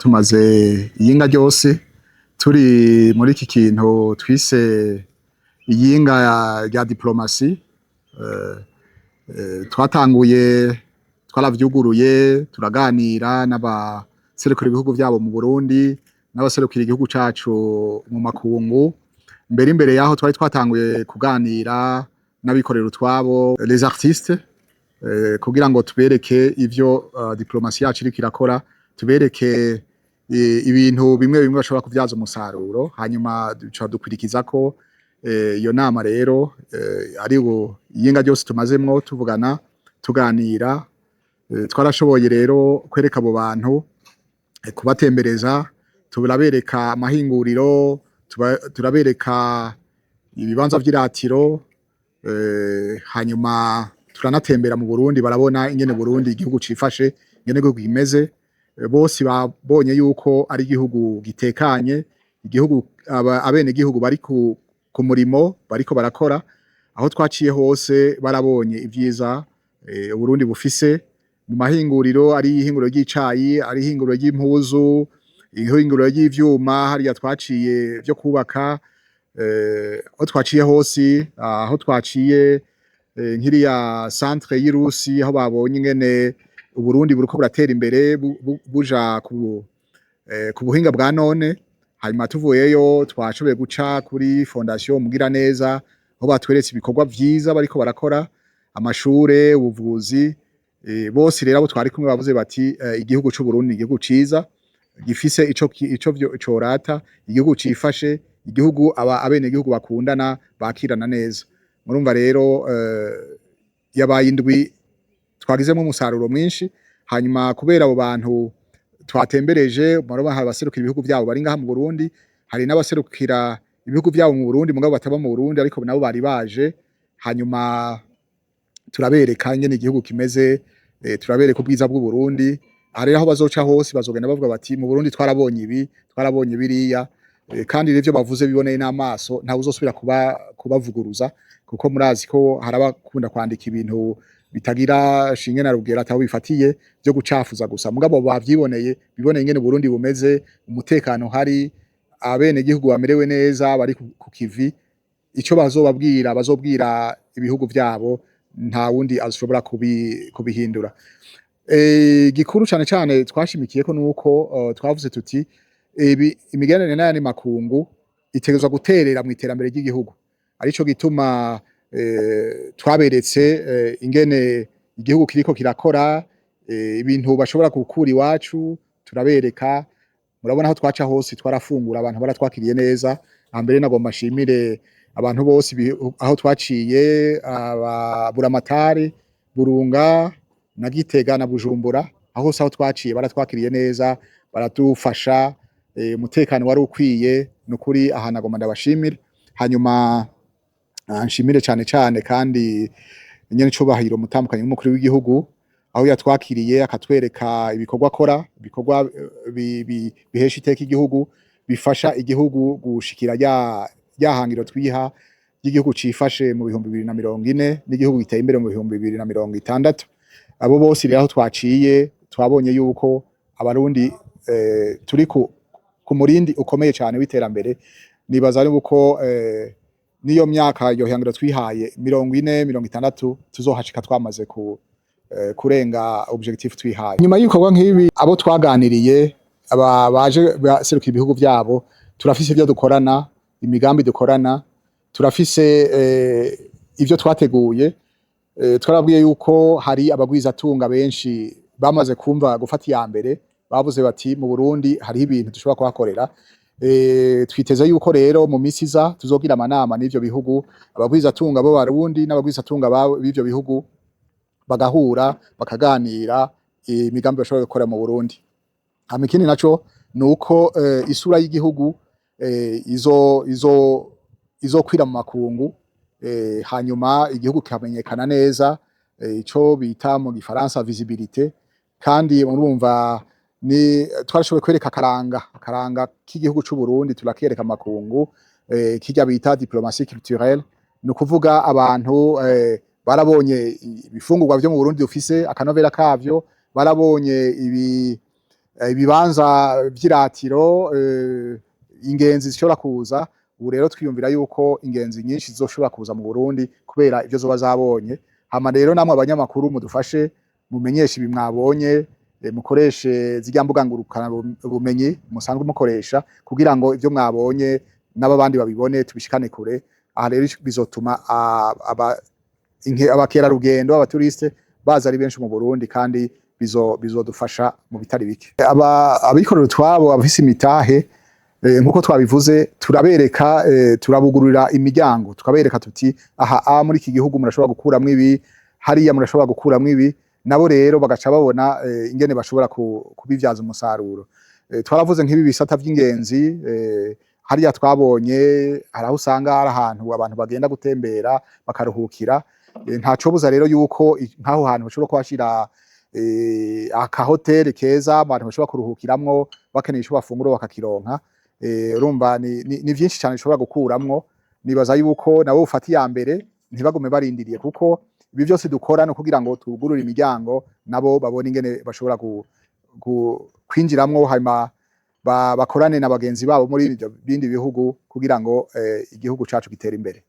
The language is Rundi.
Tumaze iyinga ryose turi muri iki kintu twise iyinga rya diplomasi. Twatanguye twaravyuguruye, turaganira n'abaserukira ibihugu vyabo mu Burundi n'abaserukira igihugu cacu mu makungu. Mbere imbere yaho twari twatanguye kuganira n'abikorera utwabo, les artistes, kugira ngo tubereke ivyo diplomasi yacu iriko irakora, tubereke ibintu bimwe bimwe bashobora kuvyaza umusaruro. Hanyuma duca dukwirikizako iyo nama rero ari iyinga ryose tumazemwo tuvugana, tuganira. Twarashoboye rero kwereka abo bantu, kubatembereza, turabereka amahinguriro, turabereka ibibanza vy'iratiro, hanyuma turanatembera mu Burundi, barabona ingene Burundi igihugu cifashe, ingene igihugu kimeze. Bose babonye yuko ari igihugu gitekanye, igihugu abenegihugu bari ku murimo, bariko barakora. Aho twaciye hose barabonye ivyiza Uburundi bufise mu mahinguriro, ari ihinguriro ry'icayi, ari ihinguriro ry'impuzu, ihinguriro ry'ivyuma, hariya twaciye vyo kubaka. Aho twaciye hose, aho twaciye nk'iriya centre y'irusi, aho babonye ingene Uburundi buriko buratera imbere buja ku buhinga bwa none. Hanyuma tuvuyeyo twashoboye guca kuri Fondation Mugiraneza, aho batweretse ibikorwa vyiza bariko barakora, amashure, ubuvuzi. Bose rero abo twari kumwe bavuze bati: "Igihugu c'Uburundi ni igihugu ciza gifise ico corata, igihugu cifashe, igihugu abenegihugu bakundana, bakirana neza." Murumva rero yabaye indwi twagizemwo umusaruro mwinshi. Hanyuma kubera abo bantu twatembereje, murabona hari abaserukira ibihugu vyabo bari ngaha mu Burundi, hari n'abaserukira ibihugu vyabo mu Burundi mugabo bataba mu Burundi, ariko nabo bari baje. Hanyuma turabereka ingene igihugu kimeze, turabereka ubwiza bw'Uburundi. Aha rero aho bazoca hose bazogenda bavuga bati: "Mu Burundi twarabonye ibi, twarabonye biriya." Kandi rero ivyo bavuze biboneye n'amaso, ntawe uzosubira kubavuguruza, kuko murazi ko hari abakunda kwandika ibintu bitagira shinge na rugero, ataho bifatiye, vyo gucafuza gusa. Mugabo bavyiboneye, biboneye ingene Uburundi bumeze, umutekano uhari, abenegihugu bamerewe neza, bari ku kivi. Ico bazobabwira, bazobwira ibihugu vyabo, nta wundi ashobora kubihindura. Igikuru cane cane twashimikiyeko nuko twavuze tuti ibi imigenderanire n'ayandi makungu itegerezwa guterera mu iterambere ry'igihugu. Arico gituma twaberetse ingene igihugu kiriko kirakora, ibintu bashobora gukura iwacu, turabereka. Murabona aho twaca hose twarafungura, abantu baratwakiriye neza. Hambere nagomba nshimire abantu bose aho twaciye, aba Buramatari, Burunga na Gitega na Bujumbura, aho hose aho twaciye baratwakiriye neza, baradufasha, umutekano wari ukwiye. Nukuri aha nagomba ndabashimire. Hanyuma nshimire cane cane kandi nyene icubahiro umutambukanyi w'umukuru w'igihugu, aho yatwakiriye akatwereka ibikorwa akora, ibikorwa bihesha iteka igihugu, bifasha igihugu gushikira rya hangiro twiha ry'igihugu cifashe mu 2040 n'igihugu giteye imbere mu 2060. Abo bose rero aho twaciye twabonye yuko Abarundi turi ku murindi ukomeye cane w'iterambere. Nibaza yuko niyo myaka iyo hangiro twihaye, 40, 60, tuzohashika twamaze kurenga objectif twihaye. Nyuma y'ibikorwa nk'ibi, abo twaganiriye, aba baje baserukira ibihugu vyabo, turafise ivyo dukorana, imigambi dukorana, turafise ivyo twateguye. Twarabwiye yuko hari abagwizatunga benshi bamaze kumva gufata iya mbere, bavuze bati: "Mu Burundi hariho ibintu dushobora kuhakorera." Twiteze yuko rero mu misi iza tuzogira amanama n'ivyo bihugu, abagwizatunga b'Abarundi n'abagwizatunga b'ivyo bihugu bagahura, bakaganira imigambi bashobora gukora mu Burundi. Hama ikindi naco nuko isura y'igihugu izokwira mu makungu, hanyuma igihugu kikamenyekana neza, ico bita mu gifaransa visibilité. Kandi murumva ni twarashoboye kwereka akaranga k'igihugu c'u Burundi, turakereka amakungu, kirya bita diplomatie culturelle. Ni ukuvuga abantu barabonye ibifungurwa vyo mu Burundi dufise akanovera kavyo, barabonye ibi ibibanza vy'iratiro, ingenzi zishobora kuza. Ubu rero twiyumvira yuko ingenzi nyinshi zizoshobora kuza mu Burundi kubera ivyo zoba zabonye. Hama rero namwe abanyamakuru mudufashe mumenyeshe ibi mwabonye, mukoreshe zirya mbuga ngurukana bumenyi musanzwe mukoresha kugira ngo ivyo mwabonye n'ababandi babibone, tubishikane kure. Aha rero bizotuma abakerarugendo, aba touristes baza ari benshi mu Burundi, kandi bizodufasha mu bitari bike. Abikorera utwabo, abafise imitahe, nkuko twabivuze, turabereka, turabugururira imiryango, tukabereka tuti aha muri iki gihugu murashobora gukuramwo ibi, hariya murashobora gukuramwo ibi. Nabo rero bagaca babona ingene bashobora kubivyaza umusaruro. Twaravuze nk'ibi bisata vy'ingenzi, hariya twabonye hari aho usanga hari ahantu abantu bagenda gutembera bakaruhukira. Ntacobuza rero yuko nk'aho hantu bashobora kuhashira akahoteli keza abantu bashobora kuruhukiramwo, bakeneye ico bafungura bakakironka. Urumva ni vyinshi cane bishobora gukuramwo. Nibaza yuko nabo bofata iya mbere, ntibagume barindiriye, kuko ibi vyose dukora no kugira ngo twugurure imiryango, nabo babone ingene bashobora kwinjiramwo, hanyuma bakorane na bagenzi babo muri ivyo bindi bihugu kugira ngo igihugu cacu gitere imbere.